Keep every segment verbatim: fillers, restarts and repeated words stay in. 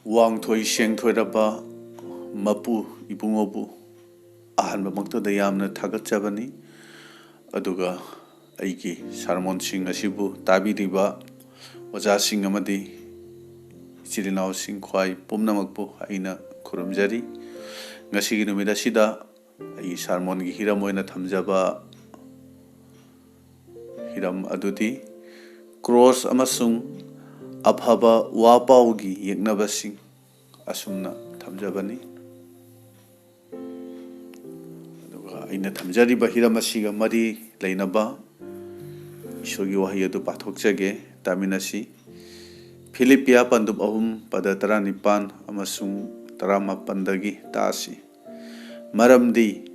ꯋꯥꯡꯊꯣꯏ ꯁꯦꯡꯊꯣꯏꯔꯕ ꯃꯄꯨ ꯏꯕꯨꯡꯉꯣꯕꯨ ꯑꯍꯥꯟꯕꯃꯛꯇꯗ ꯌꯥꯝꯅ ꯊꯥꯒꯠꯆꯕꯅꯤ꯫ ꯑꯗꯨꯒ ꯑꯩꯒꯤ ꯁꯥꯔꯃꯣꯟꯁꯤꯡ ꯑꯁꯤꯕꯨ ꯇꯥꯕꯤꯔꯤꯕ ꯑꯣꯖꯥꯁꯤꯡ ꯑꯃꯗꯤ ꯏꯆꯤꯜ ꯏꯅꯥꯎꯁꯤꯡ ꯈ꯭ꯋꯥꯏ ꯄꯨꯝꯅꯃꯛꯄꯨ ꯑꯩꯅ ꯈꯨꯔꯨꯝꯖꯔꯤ꯫ ꯉꯁꯤꯒꯤ ꯅꯨꯃꯤꯠ ꯑꯁꯤꯗ ꯑꯩꯒꯤ ꯁꯥꯔꯃꯣꯟꯒꯤ ꯍꯤꯔꯝ ꯑꯣꯏꯅ ꯊꯝꯖꯕ ꯍꯤꯔꯝ ꯑꯗꯨꯗꯤ ꯀ꯭ꯔꯣꯁ ꯑꯃꯁꯨꯡ ꯑꯐꯕ ꯋꯥ ꯄꯥꯎꯒꯤ ꯌꯦꯛꯅꯕꯁꯤꯡ ꯑꯁꯨꯝꯅ ꯊꯝꯖꯕꯅꯤ꯫ ꯑꯗꯨꯒ ꯑꯩꯅ ꯊꯝꯖꯔꯤꯕ ꯍꯤꯔꯝ ꯑꯁꯤꯒ ꯃꯔꯤ ꯂꯩꯅꯕ ꯏꯁꯣꯔꯒꯤ ꯋꯥꯍꯩ ꯑꯗꯨ ꯄꯥꯊꯣꯛꯆꯒꯦ꯫ ꯇꯥꯃꯤꯟꯅꯁꯤ꯫ ꯐꯤꯂꯤꯄꯤꯌꯥ ꯄꯟꯗꯨꯞ ꯑꯍꯨꯝ ꯄꯗ ꯇꯔꯥꯅꯤꯄꯥꯟ ꯑꯃꯁꯨꯡ ꯇꯔꯥꯃꯥꯄꯟꯗꯒꯤ ꯇꯥꯁꯤ꯫ "ꯃꯔꯝꯗꯤ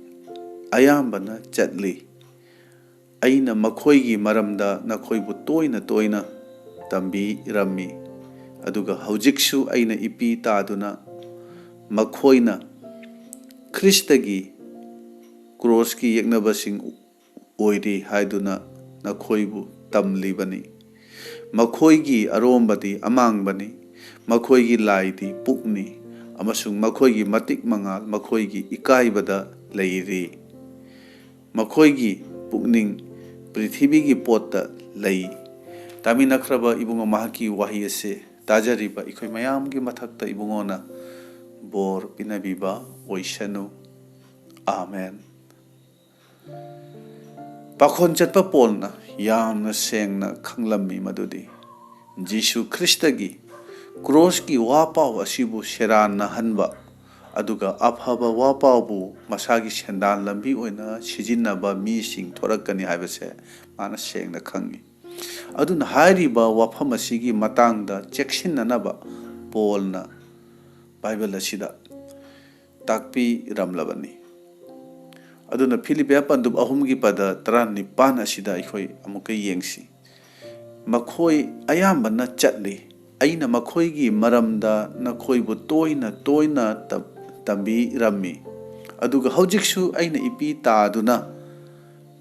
ꯑꯌꯥꯝꯕꯅ ꯆꯠꯂꯤ꯫ ꯑꯩꯅ ꯃꯈꯣꯏꯒꯤ ꯃꯔꯝꯗ ꯅꯈꯣꯏꯕꯨ ꯇꯣꯏꯅ ꯇꯣꯏꯅ ꯇꯝꯕꯤꯔꯝꯃꯤ, ꯑꯗꯨꯒ ꯍꯧꯖꯤꯛꯁꯨ ꯑꯩꯅ ꯏꯄꯤ ꯇꯥꯗꯨꯅ ꯃꯈꯣꯏꯅ ꯈ꯭ꯔꯤꯁꯇꯒꯤ ꯀ꯭ꯔꯣꯁꯀꯤ ꯌꯦꯛꯅꯕꯁꯤꯡ ꯑꯣꯏꯔꯤ ꯍꯥꯏꯗꯨꯅ ꯅꯈꯣꯏꯕꯨ ꯇꯝꯂꯤꯕꯅꯤ꯫ ꯃꯈꯣꯏꯒꯤ ꯑꯔꯣꯝꯕꯗꯤ ꯑꯃꯥꯡꯕꯅꯤ, ꯃꯈꯣꯏꯒꯤ ꯂꯥꯏꯗꯤ ꯄꯨꯛꯅꯤ, ꯑꯃꯁꯨꯡ ꯃꯈꯣꯏꯒꯤ ꯃꯇꯤꯛ ꯃꯉꯥꯜ ꯃꯈꯣꯏꯒꯤ ꯏꯀꯥꯏꯕꯗ ꯂꯩꯔꯤ꯫ ꯃꯈꯣꯏꯒꯤ ꯄꯨꯛꯅꯤꯡ ꯄ꯭ꯔꯤꯊꯤꯕꯤꯒꯤ ꯄꯣꯠꯇ ꯂꯩ꯫" ꯇꯥꯃꯤꯟꯅꯈ꯭ꯔꯕ ꯏꯕꯨꯡꯉꯣ, ꯃꯍꯥꯛꯀꯤ ꯋꯥꯍꯩ ꯑꯁꯤ ꯇꯥꯖꯔꯤꯕ ꯑꯩꯈꯣꯏ ꯃꯌꯥꯝꯒꯤ ꯃꯊꯛꯇ ꯏꯕꯨꯡꯉꯣꯅ ꯕꯣꯔ ꯄꯤꯅꯕꯤꯕ ꯑꯣꯏꯁꯅꯨ꯫ ꯑꯥꯃꯦꯟ꯫ ꯄꯥꯈꯣꯟ ꯆꯠꯄ ꯄꯣꯜꯅ ꯌꯥꯝꯅ ꯁꯦꯡꯅ ꯈꯪꯂꯝꯃꯤ ꯃꯗꯨꯗꯤ ꯖꯤꯁꯨ ꯈ꯭ꯔꯤꯁꯇꯒꯤ ꯀ꯭ꯔꯣꯁꯀꯤ ꯋꯥꯄꯥꯎ ꯑꯁꯤꯕꯨ ꯁꯦꯔꯥꯟꯅꯍꯟꯕ, ꯑꯗꯨꯒ ꯑꯐꯕ ꯋꯥꯄꯥꯎꯕꯨ ꯃꯁꯥꯒꯤ ꯁꯦꯟꯗꯥꯟ ꯂꯝꯕꯤ ꯑꯣꯏꯅ ꯁꯤꯖꯤꯟꯅꯕ ꯃꯤꯁꯤꯡ ꯊꯣꯔꯛꯀꯅꯤ ꯍꯥꯏꯕꯁꯦ ꯃꯥꯅ ꯁꯦꯡꯅ ꯈꯪꯏ꯫ ꯑꯗꯨꯅ ꯍꯥꯏꯔꯤꯕ ꯋꯥꯐꯝ ꯑꯁꯤꯒꯤ ꯃꯇꯥꯡꯗ ꯆꯦꯛꯁꯤꯟꯅꯅꯕ ꯄꯣꯜꯅ ꯕꯥꯏꯕꯜ ꯑꯁꯤꯗ ꯇꯥꯛꯄꯤꯔꯝꯂꯕꯅꯤ꯫ ꯑꯗꯨꯅ ꯐꯤꯂꯤꯄꯤꯌꯥ ꯄꯟꯗꯨꯞ ꯑꯍꯨꯝꯒꯤ ꯄꯗ ꯇꯔꯥꯅꯤꯄꯥꯟ ꯑꯁꯤꯗ ꯑꯩꯈꯣꯏ ꯑꯃꯨꯛꯀ ꯌꯦꯡꯁꯤ꯫ "ꯃꯈꯣꯏ ꯑꯌꯥꯝꯕꯅ ꯆꯠꯂꯤ꯫ ꯑꯩꯅ ꯃꯈꯣꯏꯒꯤ ꯃꯔꯝꯗ ꯅꯈꯣꯏꯕꯨ ꯇꯣꯏꯅ ꯇꯣꯏꯅ ꯇ-, ꯇꯝꯕꯤꯔꯝꯃꯤ꯫ ꯑꯗꯨꯒ ꯍꯧꯖꯤꯛꯁꯨ ꯑꯩꯅ ꯏꯄꯤ ꯇꯥꯗꯨꯅ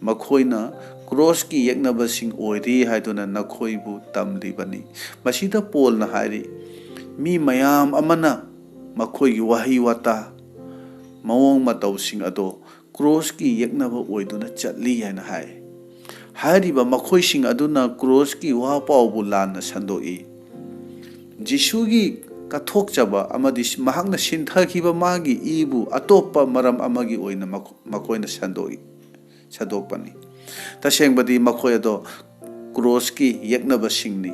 ꯃꯈꯣꯏꯅ ꯀ꯭ꯔꯣꯁꯀꯤ ꯌꯦꯛꯅꯕꯁꯤꯡ ꯑꯣꯏꯔꯤ ꯍꯥꯏꯗꯨꯅ ꯅꯈꯣꯏꯕꯨ ꯇꯝꯂꯤꯕꯅꯤ꯫" ꯃꯁꯤꯗ ꯄꯣꯜꯅ ꯍꯥꯏꯔꯤ, ꯃꯤ ꯃꯌꯥꯝ ꯑꯃꯅ ꯃꯈꯣꯏꯒꯤ ꯋꯥꯍꯩ ꯋꯥꯇꯥ, ꯃꯑꯣꯡ ꯃꯇꯧꯁꯤꯡ ꯑꯗꯣ ꯀ꯭ꯔꯣꯁꯀꯤ ꯌꯦꯛꯅꯕ ꯑꯣꯏꯗꯨꯅ ꯆꯠꯂꯤ ꯍꯥꯏꯅ ꯍꯥꯏ꯫ ꯍꯥꯏꯔꯤꯕ ꯃꯈꯣꯏꯁꯤꯡ ꯑꯗꯨꯅ ꯀ꯭ꯔꯣꯁꯀꯤ ꯋꯥ ꯄꯥꯎꯕꯨ ꯂꯥꯟꯅ ꯁꯟꯗꯣꯛꯏ꯫ ꯖꯤꯁꯨꯒꯤ ꯀꯠꯊꯣꯛꯆꯕ ꯑꯃꯗꯤ ꯃꯍꯥꯛꯅ ꯁꯤꯟꯊꯈꯤꯕ ꯃꯥꯒꯤ ꯏꯕꯨ ꯑꯇꯣꯞꯄ ꯃꯔꯝ ꯑꯃꯒꯤ ꯑꯣꯏꯅ ꯃꯈꯣ-, ꯃꯈꯣꯏꯅ ꯁꯟꯗꯣꯛꯏ, ꯁꯟꯗꯣꯛꯄꯅꯤ꯫ ꯇꯁꯦꯡꯕꯗꯤ ꯃꯈꯣꯏ ꯑꯗꯣ ꯀ꯭ꯔꯣꯁꯀꯤ ꯌꯦꯛꯅꯕꯁꯤꯡꯅꯤ꯫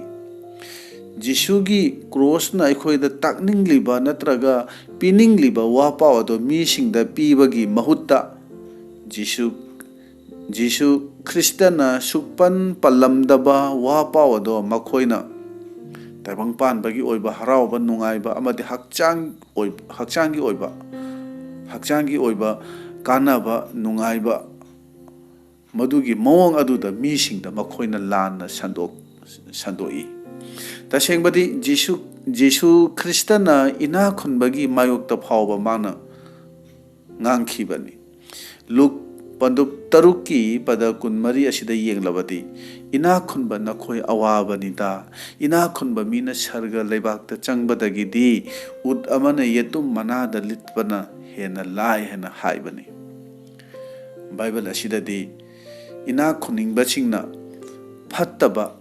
ꯖꯤꯁꯨꯒꯤ ꯀ꯭ꯔꯣꯁꯅ ꯑꯩꯈꯣꯏꯗ ꯇꯥꯛꯅꯤꯡꯂꯤꯕ ꯅꯠꯇ꯭ꯔꯒ ꯄꯤꯅꯤꯡꯂꯤꯕ ꯋꯥꯄꯥꯎ ꯑꯗꯣ ꯃꯤꯁꯤꯡꯗ ꯄꯤꯕꯒꯤ ꯃꯍꯨꯠꯇ, ꯖꯤꯁꯨ, ꯖꯤꯁꯨ ꯈ꯭ꯔꯤꯁꯇꯅ ꯁꯨꯛꯄꯟ ꯄꯜꯂꯝꯗꯕ ꯋꯥꯄꯥꯎ ꯑꯗꯣ ꯃꯈꯣꯏꯅ ꯇꯥꯏꯕꯪ ꯄꯥꯟꯕꯒꯤ ꯑꯣꯏꯕ ꯍꯔꯥꯎꯕ, ꯅꯨꯡꯉꯥꯏꯕ ꯑꯃꯗꯤ ꯍꯛꯆꯥꯡ ꯑꯣꯏ-, ꯍꯛꯆꯥꯡꯒꯤ ꯑꯣꯏꯕ, ꯍꯛꯆꯥꯡꯒꯤ ꯑꯣꯏꯕ ꯀꯥꯟꯅꯕ, ꯅꯨꯡꯉꯥꯏꯕ, ꯃꯗꯨꯒꯤ ꯃꯑꯣꯡ ꯑꯗꯨꯗ ꯃꯤꯁꯤꯡꯗ ꯃꯈꯣꯏꯅ ꯂꯥꯟꯅ ꯁꯟꯗꯣꯛ-, ꯁꯟꯗꯣꯛꯏ꯫ ꯇꯁꯦꯡꯕꯗꯤ ꯖꯤꯁꯨ, ꯖꯤꯁꯨ ꯈ꯭ꯔꯤꯁꯇꯅ ꯏꯅꯥꯛ ꯈꯨꯟꯕꯒꯤ ꯃꯥꯌꯣꯛꯇ ꯐꯥꯎꯕ ꯃꯥꯅ ꯉꯥꯡꯈꯤꯕꯅꯤ꯫ ꯂꯨꯛ ꯄꯟꯗꯨꯞ ꯇꯔꯨꯛꯀꯤ ꯄꯗ ꯀꯨꯟꯃꯔꯤ ꯑꯁꯤꯗ ꯌꯦꯡꯂꯕꯗꯤ, "ꯏꯅꯥꯛ ꯈꯨꯟꯕ ꯅꯈꯣꯏ ꯑꯋꯥꯕꯅꯤꯗ, ꯏꯅꯥꯛ ꯈꯨꯟꯕ ꯃꯤꯅ ꯁꯔꯒ ꯂꯩꯕꯥꯛꯇ ꯆꯪꯕꯗꯒꯤꯗꯤ ꯎꯠ ꯑꯃꯅ ꯌꯦꯇꯨꯝ ꯃꯅꯥꯗ ꯂꯤꯠꯄꯅ ꯍꯦꯟꯅ ꯂꯥꯏ" ꯍꯥꯏꯅ ꯍꯥꯏꯕꯅꯤ꯫ ꯕꯥꯏꯕꯜ ꯑꯁꯤꯗꯗꯤ ꯏꯅꯥꯛ ꯈꯨꯟꯅꯤꯡꯕꯁꯤꯡꯅ ꯐꯠꯇꯕ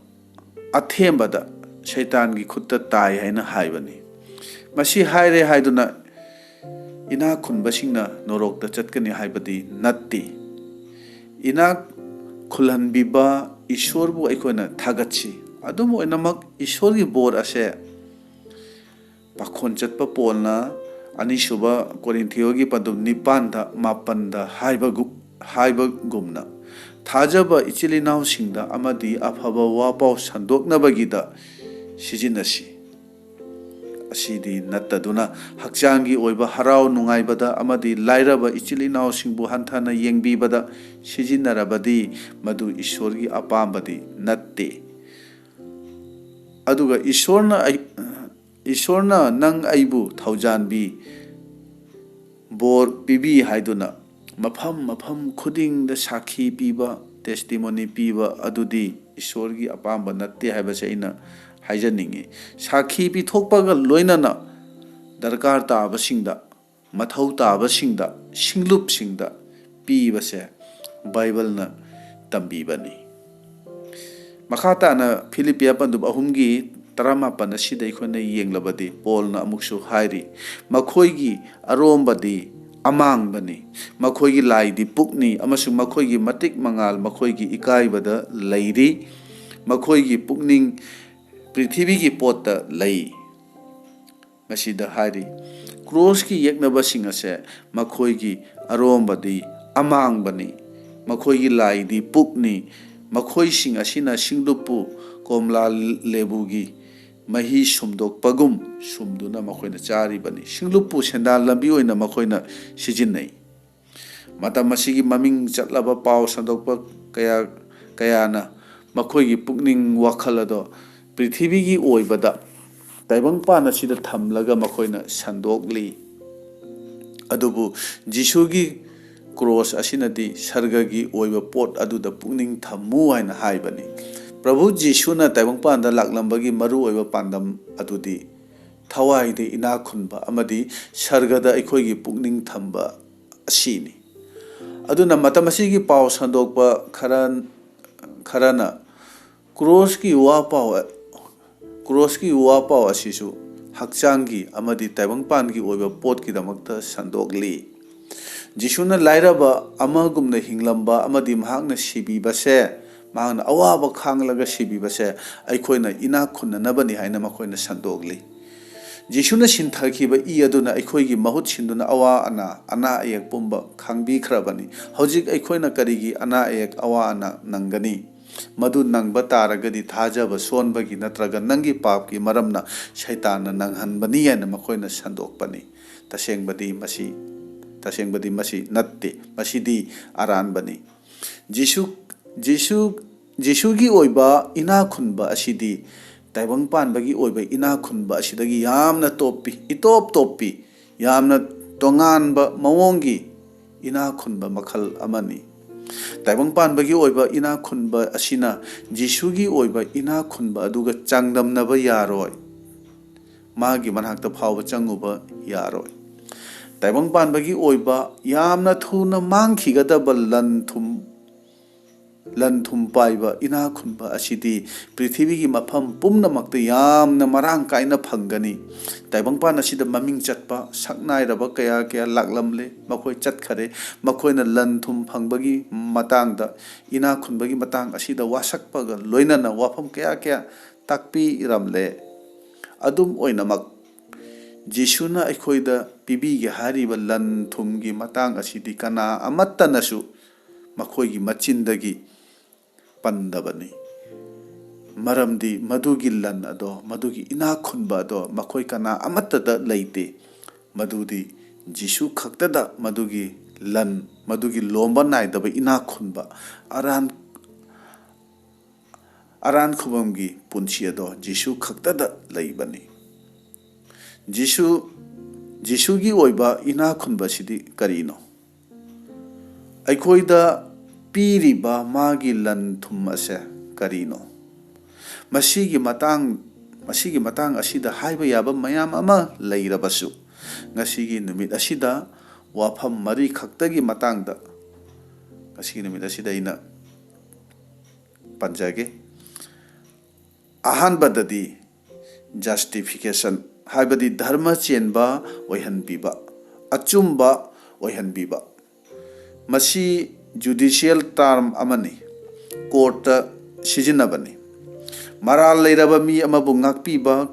ꯑꯊꯦꯝꯕꯗ ꯁꯩꯇꯥꯟꯒꯤ ꯈꯨꯠꯇ ꯇꯥꯏ ꯍꯥꯏꯅ ꯍꯥꯏꯕꯅꯤ꯫ ꯃꯁꯤ ꯍꯥꯏꯔꯦ ꯍꯥꯏꯗꯨꯅ ꯏꯅꯥꯛ ꯈꯨꯟꯕꯁꯤꯡꯅ ꯅꯣꯔꯣꯛꯇ ꯆꯠꯀꯅꯤ ꯍꯥꯏꯕꯗꯤ ꯅꯠꯇꯦ꯫ ꯏꯅꯥꯛ ꯈꯨꯜꯍꯟꯕꯤꯕ ꯏꯁꯣꯔꯕꯨ ꯑꯩꯈꯣꯏꯅ ꯊꯥꯒꯠꯁꯤ꯫ ꯑꯗꯨꯝ ꯑꯣꯏꯅꯃꯛ, ꯏꯁꯣꯔꯒꯤ ꯕꯣꯔ ꯑꯁꯦ ꯄꯥꯈꯣꯟ ꯆꯠꯄ ꯄꯣꯜꯅ ꯑꯅꯤꯁꯨꯕ ꯀꯣꯔꯤꯟꯊꯤꯌꯣꯒꯤ ꯄꯟꯗꯨꯞ ꯅꯤꯄꯥꯟꯗ ꯃꯥꯄꯟꯗ ꯍꯥꯏꯕꯒꯨ-, ꯍꯥꯏꯕꯒꯨꯝꯅ, ꯊꯥꯖꯕ ꯏꯆꯤꯜ ꯏꯅꯥꯎꯁꯤꯡꯗ ꯑꯃꯗꯤ ꯑꯐꯕ ꯋꯥꯄꯥꯎ ꯁꯟꯗꯣꯛꯅꯕꯒꯤꯗ ꯁꯤꯖꯤꯟꯅꯁꯤ꯫ ꯑꯁꯤꯗꯤ ꯅꯠꯇꯗꯨꯅ, ꯍꯛꯆꯥꯡꯒꯤ ꯑꯣꯏꯕ ꯍꯔꯥꯎ ꯅꯨꯡꯉꯥꯏꯕꯗ ꯑꯃꯗꯤ ꯂꯥꯏꯔꯕ ꯏꯆꯤꯜ ꯏꯅꯥꯎꯁꯤꯡꯕꯨ ꯍꯟꯊꯅ ꯌꯦꯡꯕꯤꯕꯗ ꯁꯤꯖꯤꯟꯅꯔꯕꯗꯤ, ꯃꯗꯨ ꯏꯁꯣꯔꯒꯤ ꯑꯄꯥꯝꯕꯗꯤ ꯅꯠꯇꯦ꯫ ꯑꯗꯨꯒ ꯏꯁꯣꯔꯅ ꯑꯩ-, ꯏꯁꯣꯔꯅ ꯅꯪ ꯑꯩꯕꯨ ꯊꯧꯖꯥꯟꯕꯤ, ꯕꯣꯔ ꯄꯤꯕꯤ ꯍꯥꯏꯗꯨꯅ ꯃꯐꯝ ꯃꯐꯝ ꯈꯨꯗꯤꯡꯗ ꯁꯥꯈꯤ ꯄꯤꯕ, testimony ꯄꯤꯕ ꯑꯗꯨꯗꯤ ꯏꯁꯣꯔꯒꯤ ꯑꯄꯥꯝꯕ ꯅꯠꯇꯦ ꯍꯥꯏꯕꯁꯦ ꯑꯩꯅ ꯍꯥꯏꯖꯅꯤꯡꯏ꯫ ꯁꯥꯈꯤ ꯄꯤꯊꯣꯛꯄꯒ ꯂꯣꯏꯅꯅ ꯗꯔꯀꯥꯔ ꯇꯥꯕꯁꯤꯡꯗ, ꯃꯊꯧ ꯇꯥꯕꯁꯤꯡꯗ, ꯁꯤꯡꯂꯨꯞꯁꯤꯡꯗ ꯄꯤꯕꯁꯦ ꯕꯥꯏꯕꯜꯅ ꯇꯝꯕꯤꯕꯅꯤ꯫ ꯃꯈꯥ ꯇꯥꯅ ꯐꯤꯂꯤꯞꯄꯤꯌꯥ ꯄꯟꯗꯨꯞ ꯑꯍꯨꯝꯒꯤ ꯇꯔꯥꯃꯥꯄꯟ ꯑꯁꯤꯗ ꯑꯩꯈꯣꯏꯅ ꯌꯦꯡꯂꯕꯗꯤ, ꯄꯣꯜꯅ ꯑꯃꯨꯛꯁꯨ ꯍꯥꯏꯔꯤ, "ꯃꯈꯣꯏꯒꯤ ꯑꯔꯣꯝꯕꯗꯤ ꯑꯃꯥꯡꯕꯅꯤ, ꯃꯈꯣꯏꯒꯤ ꯂꯥꯏꯗꯤ ꯄꯨꯛꯅꯤ, ꯑꯃꯁꯨꯡ ꯃꯈꯣꯏꯒꯤ ꯃꯇꯤꯛ ꯃꯉꯥꯜ ꯃꯈꯣꯏꯒꯤ ꯏꯀꯥꯏꯕꯗ ꯂꯩꯔꯤ, ꯃꯈꯣꯏꯒꯤ ꯄꯨꯛꯅꯤꯡ ꯄ꯭ꯔꯤꯊꯤꯕꯤꯒꯤ ꯄꯣꯠꯇ ꯂꯩ"꯫ ꯃꯁꯤꯗ ꯍꯥꯏꯔꯤ, ꯀ꯭ꯔꯣꯁꯀꯤ ꯌꯦꯛꯅꯕꯁꯤꯡ ꯑꯁꯦ ꯃꯈꯣꯏꯒꯤ ꯑꯔꯣꯝꯕꯗꯤ ꯑꯃꯥꯡꯕꯅꯤ, ꯃꯈꯣꯏꯒꯤ ꯂꯥꯏꯗꯤ ꯄꯨꯛꯅꯤ, ꯃꯈꯣꯏꯁꯤꯡ ꯑꯁꯤꯅ ꯁꯤꯡꯂꯨꯞꯄꯨ ꯀꯣꯝꯂꯥ ꯂꯦꯕꯨꯒꯤ ꯃꯍꯤ ꯁꯨꯝꯗꯣꯛꯄꯒꯨꯝ ꯁꯨꯝꯗꯨꯅ ꯃꯈꯣꯏꯅ ꯆꯥꯔꯤꯕꯅꯤ꯫ ꯁꯤꯡꯂꯨꯞꯄꯨ ꯁꯦꯟꯗꯥꯟ ꯂꯝꯕꯤ ꯑꯣꯏꯅ ꯃꯈꯣꯏꯅ ꯁꯤꯖꯤꯟꯅꯩ꯫ ꯃꯇꯝ ꯑꯁꯤꯒꯤ ꯃꯃꯤꯡ ꯆꯠꯂꯕ ꯄꯥꯎ ꯁꯟꯗꯣꯛꯄ ꯀꯌꯥ, ꯀꯌꯥꯅ ꯃꯈꯣꯏꯒꯤ ꯄꯨꯛꯅꯤꯡ ꯋꯥꯈꯜ ꯑꯗꯣ ꯄ꯭ꯔꯤꯊꯤꯕꯤꯒꯤ ꯑꯣꯏꯕꯗ ꯇꯥꯏꯕꯪꯄꯥꯟ ꯑꯁꯤꯗ ꯊꯝꯂꯒ ꯃꯈꯣꯏꯅ ꯁꯟꯗꯣꯛꯂꯤ꯫ ꯑꯗꯨꯕꯨ ꯖꯤꯁꯨꯒꯤ ꯀ꯭ꯔꯣꯁ ꯑꯁꯤꯅꯗꯤ ꯁꯔꯒꯒꯤ ꯑꯣꯏꯕ ꯄꯣꯠ ꯑꯗꯨꯗ ꯄꯨꯛꯅꯤꯡ ꯊꯝꯃꯨ ꯍꯥꯏꯅ ꯍꯥꯏꯕꯅꯤ꯫ ꯄ꯭ꯔꯚꯨ ꯖꯤꯁꯨꯅ ꯇꯥꯏꯕꯪꯄꯥꯟꯗ ꯂꯥꯛꯂꯝꯕꯒꯤ ꯃꯔꯨꯑꯣꯏꯕ ꯄꯥꯟꯗꯝ ꯑꯗꯨꯗꯤ ꯊꯋꯥꯏꯗ ꯏꯅꯥꯛ ꯈꯨꯟꯕ ꯑꯃꯗꯤ ꯁꯔꯒꯗ ꯑꯩꯈꯣꯏꯒꯤ ꯄꯨꯛꯅꯤꯡ ꯊꯝꯕ ꯑꯁꯤꯅꯤ꯫ ꯑꯗꯨꯅ ꯃꯇꯝ ꯑꯁꯤꯒꯤ ꯄꯥꯎ ꯁꯟꯗꯣꯛꯄ ꯈꯔ, ꯈꯔꯅ ꯀ꯭ꯔꯣꯁꯀꯤ ꯋꯥ ꯄꯥꯎ, ꯀ꯭ꯔꯣꯁꯀꯤ ꯋꯥ ꯄꯥꯎ ꯑꯁꯤꯁꯨ ꯍꯛꯆꯥꯡꯒꯤ ꯑꯃꯗꯤ ꯇꯥꯏꯕꯪꯄꯥꯟꯒꯤ ꯑꯣꯏꯕ ꯄꯣꯠꯀꯤꯗꯃꯛꯇ ꯁꯟꯗꯣꯛꯂꯤ꯫ ꯖꯤꯁꯨꯅ ꯂꯥꯏꯔꯕ ꯑꯃꯒꯨꯝꯅ ꯍꯤꯡꯂꯝꯕ ꯑꯃꯗꯤ ꯃꯍꯥꯛꯅ ꯁꯤꯕꯤꯕꯁꯦ, ꯃꯍꯥꯛꯅ ꯑꯋꯥꯕ ꯈꯥꯡꯂꯒ ꯁꯤꯕꯤꯕꯁꯦ ꯑꯩꯈꯣꯏꯅ ꯏꯅꯥꯛ ꯈꯨꯟꯅꯅꯕꯅꯤ ꯍꯥꯏꯅ ꯃꯈꯣꯏꯅ ꯁꯟꯗꯣꯛꯂꯤ꯫ ꯖꯤꯁꯨꯅ ꯁꯤꯟꯊꯈꯤꯕ ꯏ ꯑꯗꯨꯅ ꯑꯩꯈꯣꯏꯒꯤ ꯃꯍꯨꯠ ꯁꯤꯟꯗꯨꯅ ꯑꯋꯥ ꯑꯅꯥ, ꯑꯅꯥ ꯑꯌꯦꯛ ꯄꯨꯝꯕ ꯈꯥꯡꯕꯤꯈ꯭ꯔꯕꯅꯤ꯫ ꯍꯧꯖꯤꯛ ꯑꯩꯈꯣꯏꯅ ꯀꯔꯤꯒꯤ ꯑꯅꯥ ꯑꯌꯦꯛ, ꯑꯋꯥ ꯑꯅꯥ ꯅꯪꯒꯅꯤ? ꯃꯗꯨ ꯅꯪꯕ ꯇꯥꯔꯒꯗꯤ ꯊꯥꯖꯕ ꯁꯣꯟꯕꯒꯤ ꯅꯠꯇ꯭ꯔꯒ ꯅꯪꯒꯤ ꯄꯥꯞꯀꯤ ꯃꯔꯝꯅ ꯁꯩꯇꯥꯟꯅ ꯅꯪꯍꯟꯕꯅꯤ ꯍꯥꯏꯅ ꯃꯈꯣꯏꯅ ꯁꯟꯗꯣꯛꯄꯅꯤ꯫ ꯇꯁꯦꯡꯕꯗꯤ ꯃꯁꯤ, ꯇꯁꯦꯡꯕꯗꯤ ꯃꯁꯤ ꯅꯠꯇꯦ꯫ ꯃꯁꯤꯗꯤ ꯑꯔꯥꯟꯕꯅꯤ꯫ ꯖꯤꯁꯨ, ꯖꯤꯁꯨ, ꯖꯤꯁꯨꯒꯤ ꯑꯣꯏꯕ ꯏꯅꯥꯛ ꯈꯨꯟꯕ ꯑꯁꯤꯗꯤ ꯇꯥꯏꯕꯪ ꯄꯥꯟꯕꯒꯤ ꯑꯣꯏꯕ ꯏꯅꯥꯛ ꯈꯨꯟꯕ ꯑꯁꯤꯗꯒꯤ ꯌꯥꯝꯅ ꯇꯣꯞꯄꯤ, ꯏꯇꯣꯞ ꯇꯣꯞꯄꯤ, ꯌꯥꯝꯅ ꯇꯣꯉꯥꯟꯕ ꯃꯑꯣꯡꯒꯤ ꯏꯅꯥꯛ ꯈꯨꯟꯕ ꯃꯈꯜ ꯑꯃꯅꯤ꯫ ꯇꯥꯏꯕꯪ ꯄꯥꯟꯕꯒꯤ ꯑꯣꯏꯕ ꯏꯅꯥꯛ ꯈꯨꯟꯕ ꯑꯁꯤꯅ ꯖꯤꯁꯨꯒꯤ ꯑꯣꯏꯕ ꯏꯅꯥꯛ ꯈꯨꯟꯕ ꯑꯗꯨꯒ ꯆꯥꯡꯗꯝꯅꯕ ꯌꯥꯔꯣꯏ꯫ ꯃꯥꯒꯤ ꯃꯅꯥꯛꯇ ꯐꯥꯎꯕ ꯆꯪꯉꯨꯕ ꯌꯥꯔꯣꯏ꯫ ꯇꯥꯏꯕꯪ ꯄꯥꯟꯕꯒꯤ ꯑꯣꯏꯕ ꯌꯥꯝꯅ ꯊꯨꯅ ꯃꯥꯡꯈꯤꯒꯗꯕ ꯂꯟ ꯊꯨꯝ, ꯂꯟ ꯊꯨꯝ ꯄꯥꯏꯕ ꯏꯅꯥꯛ ꯈꯨꯟꯕ ꯑꯁꯤꯗꯤ ꯄ꯭ꯔꯤꯊꯤꯕꯤꯒꯤ ꯃꯐꯝ ꯄꯨꯝꯅꯃꯛꯇ ꯌꯥꯝꯅ ꯃꯔꯥꯡ ꯀꯥꯏꯅ ꯐꯪꯒꯅꯤ꯫ ꯇꯥꯏꯕꯪꯄꯥꯟ ꯑꯁꯤꯗ ꯃꯃꯤꯡ ꯆꯠꯄ ꯁꯛꯅꯥꯏꯔꯕ ꯀꯌꯥ ꯀꯌꯥ ꯂꯥꯛꯂꯝꯂꯦ꯫ ꯃꯈꯣꯏ ꯆꯠꯈꯔꯦ꯫ ꯃꯈꯣꯏꯅ ꯂꯟ ꯊꯨꯝ ꯐꯪꯕꯒꯤ ꯃꯇꯥꯡꯗ, ꯏꯅꯥꯛ ꯈꯨꯟꯕꯒꯤ ꯃꯇꯥꯡ ꯑꯁꯤꯗ ꯋꯥꯁꯛꯄꯒ ꯂꯣꯏꯅꯅ ꯋꯥꯐꯝ ꯀꯌꯥ ꯀꯌꯥ ꯇꯥꯛꯄꯤꯔꯝꯂꯦ꯫ ꯑꯗꯨꯝ ꯑꯣꯏꯅꯃꯛ, ꯖꯤꯁꯨꯅ ꯑꯩꯈꯣꯏꯗ ꯄꯤꯕꯤꯒꯦ ꯍꯥꯏꯔꯤꯕ ꯂꯟ ꯊꯨꯝꯒꯤ ꯃꯇꯥꯡ ꯑꯁꯤꯗꯤ ꯀꯅꯥ ꯑꯃꯠꯇꯅꯁꯨ ꯃꯈꯣꯏꯒꯤ ꯃꯆꯤꯟꯗꯒꯤ ꯄꯟꯗꯕꯅꯤ꯫ ꯃꯔꯝꯗꯤ ꯃꯗꯨꯒꯤ ꯂꯟ ꯑꯗꯣ, ꯃꯗꯨꯒꯤ ꯏꯅꯥꯛ ꯈꯨꯟꯕ ꯑꯗꯣ ꯃꯈꯣꯏ ꯀꯅꯥ ꯑꯃꯠꯇꯗ ꯂꯩꯇꯦ꯫ ꯃꯗꯨꯗꯤ ꯖꯤꯁꯨ ꯈꯛꯇꯗ ꯃꯗꯨꯒꯤ ꯂꯟ, ꯃꯗꯨꯒꯤ ꯂꯣꯝꯕ ꯅꯥꯏꯗꯕ ꯏꯅꯥꯛ ꯈꯨꯟꯕ, ꯑꯔꯥꯟ, ꯑꯔꯥꯟ ꯈꯨꯕꯝꯒꯤ ꯄꯨꯟꯁꯤ ꯑꯗꯣ ꯖꯤꯁꯨ ꯈꯛꯇꯗ ꯂꯩꯕꯅꯤ꯫ ꯖꯤꯁꯨ, ꯖꯤꯁꯨꯒꯤ ꯑꯣꯏꯕ ꯏꯅꯥꯛ ꯈꯨꯟꯕꯁꯤꯗꯤ ꯀꯔꯤꯅꯣ? ꯑꯩꯈꯣꯏꯗ ꯄꯤꯔꯤꯕ ꯃꯥꯒꯤ ꯂꯟ ꯊꯨꯝ ꯑꯁꯦ ꯀꯔꯤꯅꯣ? ꯃꯁꯤꯒꯤ ꯃꯇꯥꯡ, ꯃꯁꯤꯒꯤ ꯃꯇꯥꯡ ꯑꯁꯤꯗ ꯍꯥꯏꯕ ꯌꯥꯕ ꯃꯌꯥꯝ ꯑꯃ ꯂꯩꯔꯕꯁꯨ, ꯉꯁꯤꯒꯤ ꯅꯨꯃꯤꯠ ꯑꯁꯤꯗ ꯋꯥꯐꯝ ꯃꯔꯤ ꯈꯛꯇꯒꯤ ꯃꯇꯥꯡꯗ, ꯉꯁꯤꯒꯤ ꯅꯨꯃꯤꯠ ꯑꯁꯤꯗ ꯑꯩꯅ ꯄꯟꯖꯒꯦ꯫ ꯑꯍꯥꯟꯕꯗꯗꯤ, justification, ꯍꯥꯏꯕꯗꯤ ꯙꯔꯃ ꯆꯦꯟꯕ ꯑꯣꯏꯍꯟꯕꯤꯕ, ꯑꯆꯨꯝꯕ ꯑꯣꯏꯍꯟꯕꯤꯕ꯫ ꯃꯁꯤ judicial term ꯑꯃꯅꯤ, courtꯇ ꯁꯤꯖꯤꯟꯅꯕꯅꯤ꯫ ꯃꯔꯥꯜ ꯂꯩꯔꯕ ꯃꯤ ꯑꯃꯕꯨ ꯉꯥꯛꯄꯤꯕ,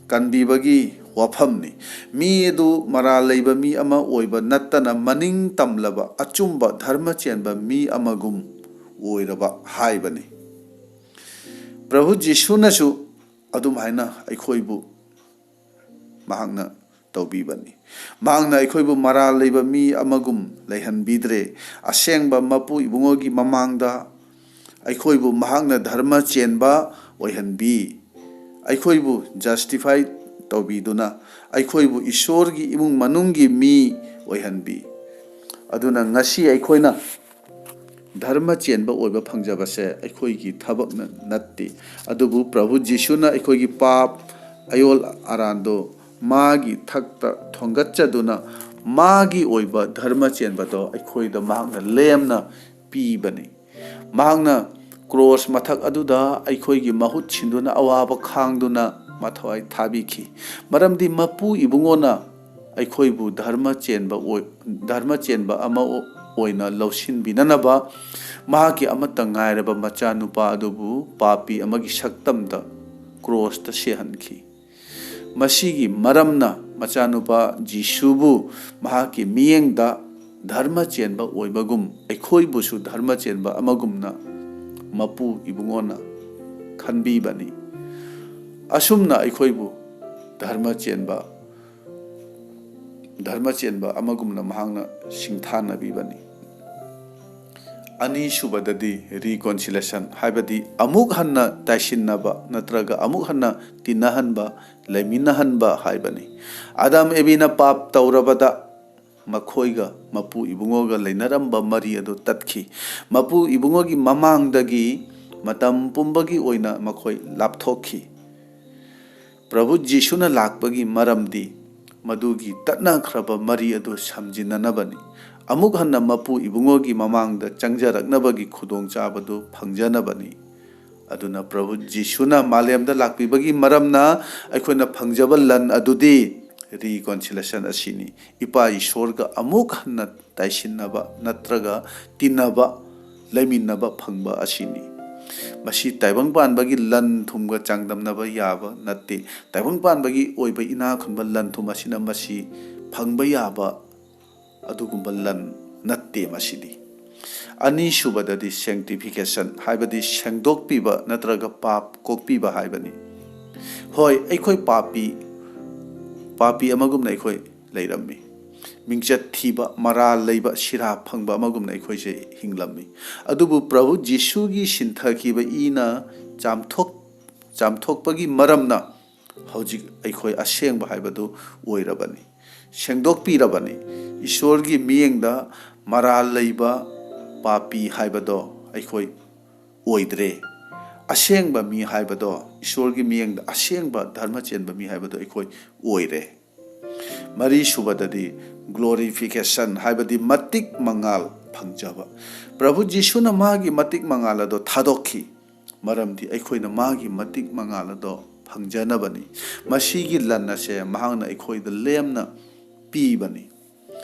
ꯀꯟꯕꯤꯕꯒꯤ ꯋꯥꯐꯝꯅꯤ꯫ ꯃꯤ ꯑꯗꯨ ꯃꯔꯥꯜ ꯂꯩꯕ ꯃꯤ ꯑꯃ ꯑꯣꯏꯕ ꯅꯠꯇꯅ ꯃꯅꯤꯡ ꯇꯝꯂꯕ ꯑꯆꯨꯝꯕ ꯙꯔꯃ ꯆꯦꯟꯕ ꯃꯤ ꯑꯃꯒꯨꯝ ꯑꯣꯏꯔꯕ ꯍꯥꯏꯕꯅꯤ꯫ ꯄ꯭ꯔꯚꯨ ꯖꯤꯁꯨꯅꯁꯨ ꯑꯗꯨꯝꯍꯥꯏꯅ ꯑꯩꯈꯣꯏꯕꯨ ꯃꯍꯥꯛꯅ ꯇꯧꯕꯤꯕꯅꯤ꯫ ꯃꯍꯥꯛꯅ ꯑꯩꯈꯣꯏꯕꯨ ꯃꯔꯥꯜ ꯂꯩꯕ ꯃꯤ ꯑꯃꯒꯨꯝ ꯂꯩꯍꯟꯕꯤꯗ꯭ꯔꯦ꯫ ꯑꯁꯦꯡꯕ ꯃꯄꯨ ꯏꯕꯨꯡꯉꯣꯒꯤ ꯃꯃꯥꯡꯗ ꯑꯩꯈꯣꯏꯕꯨ ꯃꯍꯥꯛꯅ ꯙꯔꯃ ꯆꯦꯟꯕ ꯑꯣꯏꯍꯟꯕꯤ, ꯑꯩꯈꯣꯏꯕꯨ justify ꯇꯧꯕꯤꯗꯨꯅ ꯑꯩꯈꯣꯏꯕꯨ ꯏꯁꯣꯔꯒꯤ ꯏꯃꯨꯡ ꯃꯅꯨꯡꯒꯤ ꯃꯤ ꯑꯣꯏꯍꯟꯕꯤ꯫ ꯑꯗꯨꯅ ꯉꯁꯤ ꯑꯩꯈꯣꯏꯅ ꯙꯔꯃ ꯆꯦꯟꯕ ꯑꯣꯏꯕ ꯐꯪꯖꯕꯁꯦ ꯑꯩꯈꯣꯏꯒꯤ ꯊꯕꯛꯅ ꯅꯠꯇꯦ꯫ ꯑꯗꯨꯕꯨ ꯄ꯭ꯔꯚꯨ ꯖꯤꯁꯨꯅ ꯑꯩꯈꯣꯏꯒꯤ ꯄꯥꯞ, ꯑꯌꯣꯜ ꯑꯔꯥꯟꯗꯣ ꯃꯥꯒꯤ ꯊꯛꯇ ꯊꯣꯡꯒꯠꯆꯗꯨꯅ ꯃꯥꯒꯤ ꯑꯣꯏꯕ ꯙꯔꯃ ꯆꯦꯟꯕꯗꯣ ꯑꯩꯈꯣꯏꯗ ꯃꯍꯥꯛꯅ ꯂꯦꯝꯅ ꯄꯤꯕꯅꯤ꯫ ꯃꯍꯥꯛꯅ ꯀ꯭ꯔꯣꯁ ꯃꯊꯛ ꯑꯗꯨꯗ ꯑꯩꯈꯣꯏꯒꯤ ꯃꯍꯨꯠ ꯁꯤꯟꯗꯨꯅ ꯑꯋꯥꯕ ꯈꯥꯡꯗꯨꯅ ꯃꯊ꯭ꯋꯥꯏ ꯊꯥꯕꯤꯈꯤ꯫ ꯃꯔꯝꯗꯤ ꯃꯄꯨ ꯏꯕꯨꯡꯉꯣꯅ ꯑꯩꯈꯣꯏꯕꯨ ꯙꯔꯃ ꯆꯦꯟꯕ ꯑꯣꯏ-, ꯙꯔꯃ ꯆꯦꯟꯕ ꯑꯃ ꯑꯣꯏꯅ ꯂꯧꯁꯤꯟꯕꯤꯅꯅꯕ ꯃꯍꯥꯛꯀꯤ ꯑꯃꯠꯇ ꯉꯥꯏꯔꯕ ꯃꯆꯥꯅꯨꯄꯥ ꯑꯗꯨꯕꯨ ꯄꯥꯄꯤ ꯑꯃꯒꯤ ꯁꯛꯇꯝꯗ ꯀ꯭ꯔꯣꯁꯇ ꯁꯤꯍꯟꯈꯤ꯫ ꯃꯁꯤꯒꯤ ꯃꯔꯝꯅ ꯃꯆꯥꯅꯨꯄꯥ ꯖꯤꯁꯨꯕꯨ ꯃꯍꯥꯛꯀꯤ ꯃꯤꯠꯌꯦꯡꯗ ꯙꯔꯃ ꯆꯦꯟꯕ ꯑꯣꯏꯕꯒꯨꯝ ꯑꯩꯈꯣꯏꯕꯨꯁꯨ ꯙꯔꯃ ꯆꯦꯟꯕ ꯑꯃꯒꯨꯝꯅ ꯃꯄꯨ ꯏꯕꯨꯡꯉꯣꯅ ꯈꯟꯕꯤꯕꯅꯤ꯫ ꯑꯁꯨꯝꯅ ꯑꯩꯈꯣꯏꯕꯨ ꯙꯔꯃ ꯆꯦꯟꯕ, ꯙꯔꯃ ꯆꯦꯟꯕ ꯑꯃꯒꯨꯝꯅ ꯃꯍꯥꯛꯅ ꯁꯤꯡꯊꯥꯅꯕꯤꯕꯅꯤ꯫ ꯑꯅꯤꯁꯨꯕꯗꯗꯤ reconciliation, ꯍꯥꯏꯕꯗꯤ ꯑꯃꯨꯛ ꯍꯟꯅ ꯇꯥꯏꯁꯤꯟꯅꯕ ꯅꯠꯇ꯭ꯔꯒ ꯑꯃꯨꯛ ꯍꯟꯅ ꯇꯤꯟꯅꯍꯟꯕ, ꯂꯩꯃꯤꯟꯅꯍꯟꯕ ꯍꯥꯏꯕꯅꯤ꯫ ꯑꯗꯥꯝ ꯑꯦꯕꯤꯅ ꯄꯥꯞ ꯇꯧꯔꯕꯗ ꯃꯈꯣꯏꯒ ꯃꯄꯨ ꯏꯕꯨꯡꯉꯣꯒ ꯂꯩꯅꯔꯝꯕ ꯃꯔꯤ ꯑꯗꯨ ꯇꯠꯈꯤ꯫ ꯃꯄꯨ ꯏꯕꯨꯡꯉꯣꯒꯤ ꯃꯃꯥꯡꯗꯒꯤ ꯃꯇꯝ ꯄꯨꯝꯕꯒꯤ ꯑꯣꯏꯅ ꯃꯈꯣꯏ ꯂꯥꯞꯊꯣꯛꯈꯤ꯫ ꯄ꯭ꯔꯚꯨ ꯖꯤꯁꯨꯅ ꯂꯥꯛꯄꯒꯤ ꯃꯔꯝꯗꯤ ꯃꯗꯨꯒꯤ ꯇꯠꯅꯈ꯭ꯔꯕ ꯃꯔꯤ ꯑꯗꯨ ꯁꯝꯖꯤꯟꯅꯅꯕꯅꯤ꯫ ꯑꯃꯨꯛ ꯍꯟꯅ ꯃꯄꯨ ꯏꯕꯨꯡꯉꯣꯒꯤ ꯃꯃꯥꯡꯗ ꯆꯪꯖꯔꯛꯅꯕꯒꯤ ꯈꯨꯗꯣꯡꯆꯥꯕꯗꯨ ꯐꯪꯖꯅꯕꯅꯤ꯫ ꯑꯗꯨꯅ ꯄ꯭ꯔꯚꯨ ꯖꯤꯁꯨꯅ ꯃꯥꯂꯦꯝꯗ ꯂꯥꯛꯄꯤꯕꯒꯤ ꯃꯔꯝꯅ ꯑꯩꯈꯣꯏꯅ ꯐꯪꯖꯕ ꯂꯟ ꯑꯗꯨꯗꯤ reconciliation ꯑꯁꯤꯅꯤ꯫ ꯏꯄꯥ ꯏꯁꯣꯔꯒ ꯑꯃꯨꯛ ꯍꯟꯅ ꯇꯥꯏꯁꯤꯟꯅꯕ ꯅꯠꯇ꯭ꯔꯒ ꯇꯤꯟꯅꯕ, ꯂꯩꯃꯤꯟꯅꯕ ꯐꯪꯕ ꯑꯁꯤꯅꯤ꯫ ꯃꯁꯤ ꯇꯥꯏꯕꯪ ꯄꯥꯟꯕꯒꯤ ꯂꯟ ꯊꯨꯝꯒ ꯆꯥꯡꯗꯝꯅꯕ ꯌꯥꯕ ꯅꯠꯇꯦ꯫ ꯇꯥꯏꯕꯪ ꯄꯥꯟꯕꯒꯤ ꯑꯣꯏꯕ ꯏꯅꯥꯛ ꯈꯨꯟꯕ ꯂꯟ ꯊꯨꯝ ꯑꯁꯤꯅ ꯃꯁꯤ ꯐꯪꯕ ꯌꯥꯕ ꯑꯗꯨꯒꯨꯝꯕ ꯂꯟ ꯅꯠꯇꯦ꯫ ꯃꯁꯤꯗꯤ ꯑꯅꯤꯁꯨꯕꯗꯗꯤ sanctification, ꯍꯥꯏꯕꯗꯤ ꯁꯦꯡꯗꯣꯛꯄꯤꯕ ꯅꯠꯇ꯭ꯔꯒ ꯄꯥꯞ ꯀꯣꯛꯄꯤꯕ ꯍꯥꯏꯕꯅꯤ꯫ ꯍꯣꯏ, ꯑꯩꯈꯣꯏ ꯄꯥꯄꯤ, ꯄꯥꯄꯤ ꯑꯃꯒꯨꯝꯅ ꯑꯩꯈꯣꯏ ꯂꯩꯔꯝꯃꯤ꯫ ꯃꯤꯡꯆꯠ ꯊꯤꯕ, ꯃꯔꯥꯜ ꯂꯩꯕ, ꯁꯤꯔꯥ ꯐꯪꯕ ꯑꯃꯒꯨꯝꯅ ꯑꯩꯈꯣꯏꯁꯦ ꯍꯤꯡꯂꯝꯃꯤ꯫ ꯑꯗꯨꯕꯨ ꯄ꯭ꯔꯚꯨ ꯖꯤꯁꯨꯒꯤ ꯁꯤꯟꯊꯈꯤꯕ ꯏꯅ ꯆꯥꯝꯊꯣꯛ-, ꯆꯥꯝꯊꯣꯛꯄꯒꯤ ꯃꯔꯝꯅ ꯍꯧꯖꯤꯛ ꯑꯩꯈꯣꯏ ꯑꯁꯦꯡꯕ ꯍꯥꯏꯕꯗꯨ ꯑꯣꯏꯔꯕꯅꯤ, ꯁꯦꯡꯗꯣꯛꯄꯤꯔꯕꯅꯤ꯫ ꯏꯁꯣꯔꯒꯤ ꯃꯤꯠꯌꯦꯡꯗ ꯃꯔꯥꯜ ꯂꯩꯕ, ꯄꯥꯄꯤ ꯍꯥꯏꯕꯗꯣ ꯑꯩꯈꯣꯏ ꯑꯣꯏꯗ꯭ꯔꯦ꯫ ꯑꯁꯦꯡꯕ ꯃꯤ ꯍꯥꯏꯕꯗꯣ, ꯏꯁꯣꯔꯒꯤ ꯃꯤꯠꯌꯦꯡꯗ ꯑꯁꯦꯡꯕ ꯙꯔꯃ ꯆꯦꯟꯕ ꯃꯤ ꯍꯥꯏꯕꯗꯣ ꯑꯩꯈꯣꯏ ꯑꯣꯏꯔꯦ꯫ ꯃꯔꯤ ꯁꯨꯕꯗꯗꯤ glorification, ꯍꯥꯏꯕꯗꯤ ꯃꯇꯤꯛ ꯃꯉꯥꯜ ꯐꯪꯖꯕ꯫ ꯄ꯭ꯔꯚꯨ ꯖꯤꯁꯨꯅ ꯃꯥꯒꯤ ꯃꯇꯤꯛ ꯃꯉꯥꯜ ꯑꯗꯣ ꯊꯥꯗꯣꯛꯈꯤ, ꯃꯔꯝꯗꯤ ꯑꯩꯈꯣꯏꯅ ꯃꯥꯒꯤ ꯃꯇꯤꯛ ꯃꯉꯥꯜ ꯑꯗꯣ ꯐꯪꯖꯅꯕꯅꯤ꯫ ꯃꯁꯤꯒꯤ ꯂꯟ ꯑꯁꯦ ꯃꯍꯥꯛꯅ ꯑꯩꯈꯣꯏꯗ ꯂꯦꯝꯅ ꯄꯤꯕꯅꯤ꯫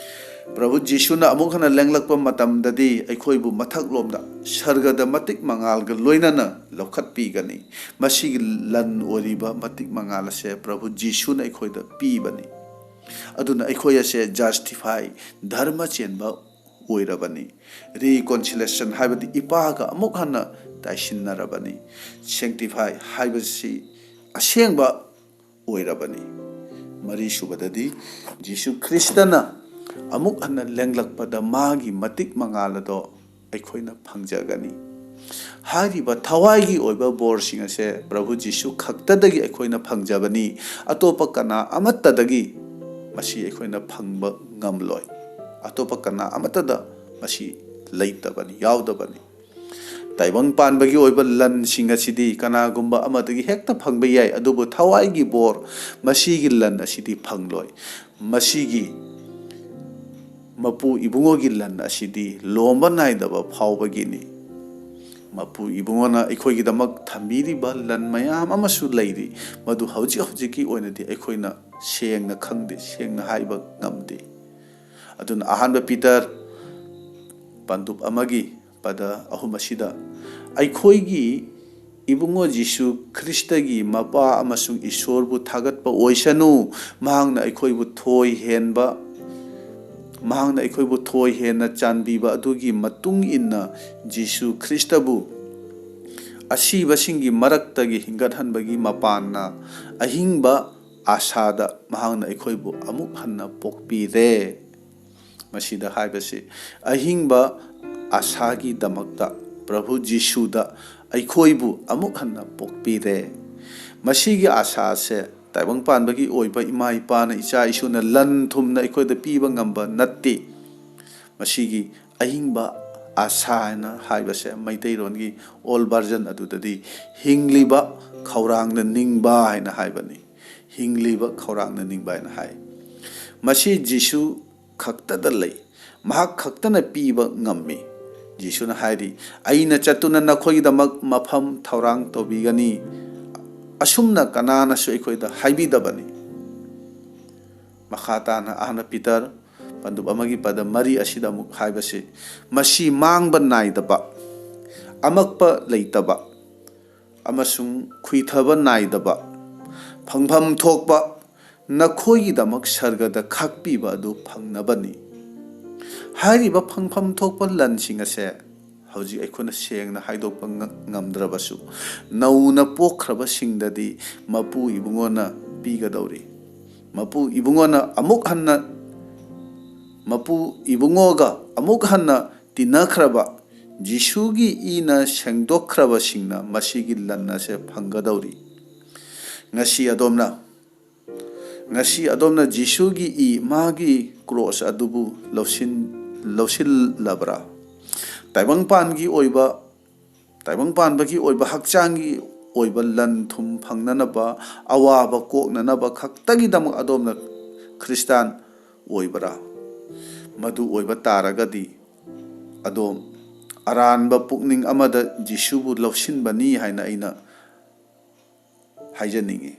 ꯄ꯭ꯔꯚꯨ ꯖꯤꯁꯨꯅ ꯑꯃꯨꯛ ꯍꯟꯅ ꯂꯦꯡꯂꯛꯄ ꯃꯇꯝꯗꯗꯤ ꯑꯩꯈꯣꯏꯕꯨ ꯃꯊꯛꯂꯣꯝꯗ ꯁꯔꯒꯗ ꯃꯇꯤꯛ ꯃꯉꯥꯜꯒ ꯂꯣꯏꯅꯅ ꯂꯧꯈꯠꯄꯤꯒꯅꯤ꯫ ꯃꯁꯤꯒꯤ ꯂꯟ ꯑꯣꯏꯔꯤꯕ ꯃꯇꯤꯛ ꯃꯉꯥꯜ ꯑꯁꯦ ꯄ꯭ꯔꯚꯨ ꯖꯤꯁꯨꯅ ꯑꯩꯈꯣꯏꯗ ꯄꯤꯕꯅꯤ꯫ ꯑꯗꯨꯅ ꯑꯩꯈꯣꯏ ꯑꯁꯦ justify, ꯙꯔꯃ ꯆꯦꯟꯕ ꯑꯣꯏꯔꯕꯅꯤ꯫ Reconciliation, ꯍꯥꯏꯕꯗꯤ ꯏꯄꯥꯒ ꯑꯃꯨꯛ ꯍꯟꯅ ꯇꯥꯏꯁꯤꯟꯅꯔꯕꯅꯤ꯫ Sanctify ꯍꯥꯏꯕꯁꯤ ꯑꯁꯦꯡꯕ ꯑꯣꯏꯔꯕꯅꯤ꯫ ꯃꯔꯤ ꯁꯨꯕꯗꯗꯤ ꯖꯤꯁꯨ ꯈ꯭ꯔꯤꯁꯇꯅ ꯑꯃꯨꯛ ꯍꯟꯅ ꯂꯦꯡꯂꯛꯄꯗ ꯃꯥꯒꯤ ꯃꯇꯤꯛ ꯃꯉꯥꯜ ꯑꯗꯣ ꯑꯩꯈꯣꯏꯅ ꯐꯪꯖꯒꯅꯤ꯫ ꯍꯥꯏꯔꯤꯕ ꯊꯋꯥꯏꯒꯤ ꯑꯣꯏꯕ ꯕꯣꯔꯁꯤꯡ ꯑꯁꯦ ꯄ꯭ꯔꯚꯨ ꯖꯤꯁꯨ ꯈꯛꯇꯗꯒꯤ ꯑꯩꯈꯣꯏꯅ ꯐꯪꯖꯕꯅꯤ꯫ ꯑꯇꯣꯞꯄ ꯀꯅꯥ ꯑꯃꯠꯇꯗꯒꯤ ꯃꯁꯤ ꯑꯩꯈꯣꯏꯅ ꯐꯪꯕ ꯉꯝꯂꯣꯏ꯫ ꯑꯇꯣꯞꯄ ꯀꯅꯥ ꯑꯃꯠꯇꯗ ꯃꯁꯤ ꯂꯩꯇꯕꯅꯤ, ꯌꯥꯎꯗꯕꯅꯤ꯫ ꯇꯥꯏꯕꯪ ꯄꯥꯟꯕꯒꯤ ꯑꯣꯏꯕ ꯂꯟꯁꯤꯡ ꯑꯁꯤꯗꯤ ꯀꯅꯥꯒꯨꯝꯕ ꯑꯃꯗꯒꯤ ꯍꯦꯛꯇ ꯐꯪꯕ ꯌꯥꯏ, ꯑꯗꯨꯕꯨ ꯊꯋꯥꯏꯒꯤ ꯕꯣꯔ, ꯃꯁꯤꯒꯤ ꯂꯟ ꯑꯁꯤꯗꯤ ꯐꯪꯂꯣꯏ꯫ ꯃꯁꯤꯒꯤ ꯃꯄꯨ ꯏꯕꯨꯡꯉꯣꯒꯤ ꯂꯟ ꯑꯁꯤꯗꯤ ꯂꯣꯝꯕ ꯅꯥꯏꯗꯕ ꯐꯥꯎꯕꯒꯤꯅꯤ꯫ ꯃꯄꯨ ꯏꯕꯨꯡꯉꯣꯅ ꯑꯩꯈꯣꯏꯒꯤꯗꯃꯛ ꯊꯝꯕꯤꯔꯤꯕ ꯂꯟ ꯃꯌꯥꯝ ꯑꯃꯁꯨ ꯂꯩꯔꯤ, ꯃꯗꯨ ꯍꯧꯖꯤꯛ ꯍꯧꯖꯤꯛꯀꯤ ꯑꯣꯏꯅꯗꯤ ꯑꯩꯈꯣꯏꯅ ꯁꯦꯡꯅ ꯈꯪꯗꯦ, ꯁꯦꯡꯅ ꯍꯥꯏꯕ ꯉꯝꯗꯦ꯫ ꯑꯗꯨꯅ ꯑꯍꯥꯟꯕ ꯄꯤꯇꯔ ꯄꯟꯗꯨꯞ ꯑꯃꯒꯤ ꯄꯗ ꯑꯍꯨꯝ ꯑꯁꯤꯗ ꯑꯩꯈꯣꯏꯒꯤ ꯏꯕꯨꯡꯉꯣ ꯖꯤꯁꯨ ꯈ꯭ꯔꯤꯁꯇꯒꯤ ꯃꯄꯥ ꯑꯃꯁꯨꯡ ꯏꯁꯣꯔꯕꯨ ꯊꯥꯒꯠꯄ ꯑꯣꯏꯁꯅꯨ꯫ ꯃꯍꯥꯛꯅ ꯑꯩꯈꯣꯏꯕꯨ ꯊꯣꯏ ꯍꯦꯟꯕ, ꯃꯍꯥꯛꯅ ꯑꯩꯈꯣꯏꯕꯨ ꯊꯣꯏ ꯍꯦꯟꯅ ꯆꯥꯟꯕꯤꯕ ꯑꯗꯨꯒꯤ ꯃꯇꯨꯡ ꯏꯟꯅ ꯖꯤꯁꯨ ꯈ꯭ꯔꯤꯁꯇꯕꯨ ꯑꯁꯤꯕꯁꯤꯡꯒꯤ ꯃꯔꯛꯇꯒꯤ ꯍꯤꯡꯒꯠꯍꯟꯕꯒꯤ ꯃꯄꯥꯟꯅ ꯑꯍꯤꯡꯕ ꯑꯥꯁꯥꯗ ꯃꯍꯥꯛꯅ ꯑꯩꯈꯣꯏꯕꯨ ꯑꯃꯨꯛ ꯍꯟꯅ ꯄꯣꯛꯄꯤꯔꯦ꯫ ꯃꯁꯤꯗ ꯍꯥꯏꯕꯁꯤ ꯑꯍꯤꯡꯕ ꯑꯥꯁꯥꯒꯤꯗꯃꯛꯇ ꯄ꯭ꯔꯚꯨ ꯖꯤꯁꯨꯗ ꯑꯩꯈꯣꯏꯕꯨ ꯑꯃꯨꯛ ꯍꯟꯅ ꯄꯣꯛꯄꯤꯔꯦ꯫ ꯃꯁꯤꯒꯤ ꯑꯥꯁꯥꯁꯦ ꯇꯥꯏꯕꯪ ꯄꯥꯟꯕꯒꯤ ꯑꯣꯏꯕ ꯏꯃꯥ ꯏꯄꯥꯅ, ꯏꯆꯥ ꯏꯁꯨꯅ ꯂꯟ ꯊꯨꯝꯅ ꯑꯩꯈꯣꯏꯗ ꯄꯤꯕ ꯉꯝꯕ ꯅꯠꯇꯦ꯫ ꯃꯁꯤꯒꯤ ꯑꯍꯤꯡꯕ ꯑꯥꯁꯥ ꯍꯥꯏꯅ ꯍꯥꯏꯕꯁꯦ ꯃꯩꯇꯩꯂꯣꯟꯒꯤ old version ꯑꯗꯨꯗꯗꯤ ꯍꯤꯡꯂꯤꯕ ꯈꯧꯔꯥꯡꯅ ꯅꯤꯡꯕ ꯍꯥꯏꯅ ꯍꯥꯏꯕꯅꯤ꯫ ꯍꯤꯡꯂꯤꯕ ꯈꯧꯔꯥꯡꯅ ꯅꯤꯡꯕ ꯍꯥꯏꯅ ꯍꯥꯏ꯫ ꯃꯁꯤ ꯖꯤꯁꯨ ꯈꯛꯇꯗ ꯂꯩ꯫ ꯃꯍꯥꯛ ꯈꯛꯇꯅ ꯄꯤꯕ ꯉꯝꯃꯤ꯫ ꯖꯤꯁꯨꯅ ꯍꯥꯏꯔꯤ, "ꯑꯩꯅ ꯆꯠꯇꯨꯅ ꯅꯈꯣꯏꯒꯤꯗꯃꯛ ꯃꯐꯝ ꯊꯧꯔꯥꯡ ꯇꯧꯕꯤꯒꯅꯤ"꯫ ꯑꯁꯨꯝꯅ ꯀꯅꯥꯅꯁꯨ ꯑꯩꯈꯣꯏꯗ ꯍꯥꯏꯕꯤꯗꯕꯅꯤ꯫ ꯃꯈꯥ ꯇꯥꯅ ꯑꯍꯥꯟꯕ ꯄꯤꯇꯔ ꯄꯟꯗꯨꯞ ꯑꯃꯒꯤ ꯄꯗ ꯃꯔꯤ ꯑꯁꯤꯗ ꯑꯃꯨꯛ ꯍꯥꯏꯕꯁꯤ, "ꯃꯁꯤ ꯃꯥꯡꯕ ꯅꯥꯏꯗꯕ, ꯑꯃꯛꯄ ꯂꯩꯇꯕ ꯑꯃꯁꯨꯡ ꯈꯨꯏꯊꯕ ꯅꯥꯏꯗꯕ, ꯐꯪꯐꯝ ꯊꯣꯛꯄ ꯅꯈꯣꯏꯒꯤꯗꯃꯛ ꯁꯔꯒꯗ ꯈꯥꯛꯄꯤꯕ ꯑꯗꯨ ꯐꯪꯅꯕꯅꯤ"꯫ ꯍꯥꯏꯔꯤꯕ ꯐꯪꯐꯝ ꯊꯣꯛꯄ ꯂꯟꯁꯤꯡ ꯑꯁꯦ ꯍꯧꯖꯤꯛ ꯑꯩꯈꯣꯏꯅ ꯁꯦꯡꯅ ꯍꯥꯏꯗꯣꯛꯄ ꯉ-, ꯉꯝꯗ꯭ꯔꯕꯁꯨ, ꯅꯧꯅ ꯄꯣꯛꯈ꯭ꯔꯕꯁꯤꯡꯗꯗꯤ ꯃꯄꯨ ꯏꯕꯨꯡꯉꯣꯅ ꯄꯤꯒꯗꯧꯔꯤ꯫ ꯃꯄꯨ ꯏꯕꯨꯡꯉꯣꯅ ꯑꯃꯨꯛ ꯍꯟꯅ, ꯃꯄꯨ ꯏꯕꯨꯡꯉꯣꯒ ꯑꯃꯨꯛ ꯍꯟꯅ ꯇꯤꯟꯅꯈ꯭ꯔꯕ, ꯖꯤꯁꯨꯒꯤ ꯏꯅ ꯁꯦꯡꯗꯣꯛꯈ꯭ꯔꯕꯁꯤꯡꯅ ꯃꯁꯤꯒꯤ ꯂꯟ ꯑꯁꯦ ꯐꯪꯒꯗꯧꯔꯤ꯫ ꯉꯁꯤ ꯑꯗꯣꯝꯅ, ꯉꯁꯤ ꯑꯗꯣꯝꯅ ꯖꯤꯁꯨꯒꯤ ꯏ, ꯃꯥꯒꯤ ꯀ꯭ꯔꯣꯁ ꯑꯗꯨꯕꯨ ꯂꯧꯁꯤꯟ-, ꯂꯧꯁꯤꯜꯂꯕ꯭ꯔꯥ? ꯇꯥꯏꯕꯪꯄꯥꯟꯒꯤ ꯑꯣꯏꯕ, ꯇꯥꯏꯕꯪꯄꯥꯟꯕꯒꯤ ꯑꯣꯏꯕ, ꯍꯛꯆꯥꯡꯒꯤ ꯑꯣꯏꯕ ꯂꯟ ꯊꯨꯝ ꯐꯪꯅꯅꯕ, ꯑꯋꯥꯕ ꯀꯣꯛꯅꯅꯕ ꯈꯛꯇꯒꯤꯗꯃꯛ ꯑꯗꯣꯝꯅ ꯈ꯭ꯔꯤꯁꯇꯥꯟ ꯑꯣꯏꯕ꯭ꯔꯥ? ꯃꯗꯨ ꯑꯣꯏꯕ ꯇꯥꯔꯒꯗꯤ ꯑꯗꯣꯝ ꯑꯔꯥꯟꯕ ꯄꯨꯛꯅꯤꯡ ꯑꯃꯗ ꯖꯤꯁꯨꯕꯨ ꯂꯧꯁꯤꯟꯕꯅꯤ ꯍꯥꯏꯅ ꯑꯩꯅ ꯍꯥꯏꯖꯅꯤꯡꯏ꯫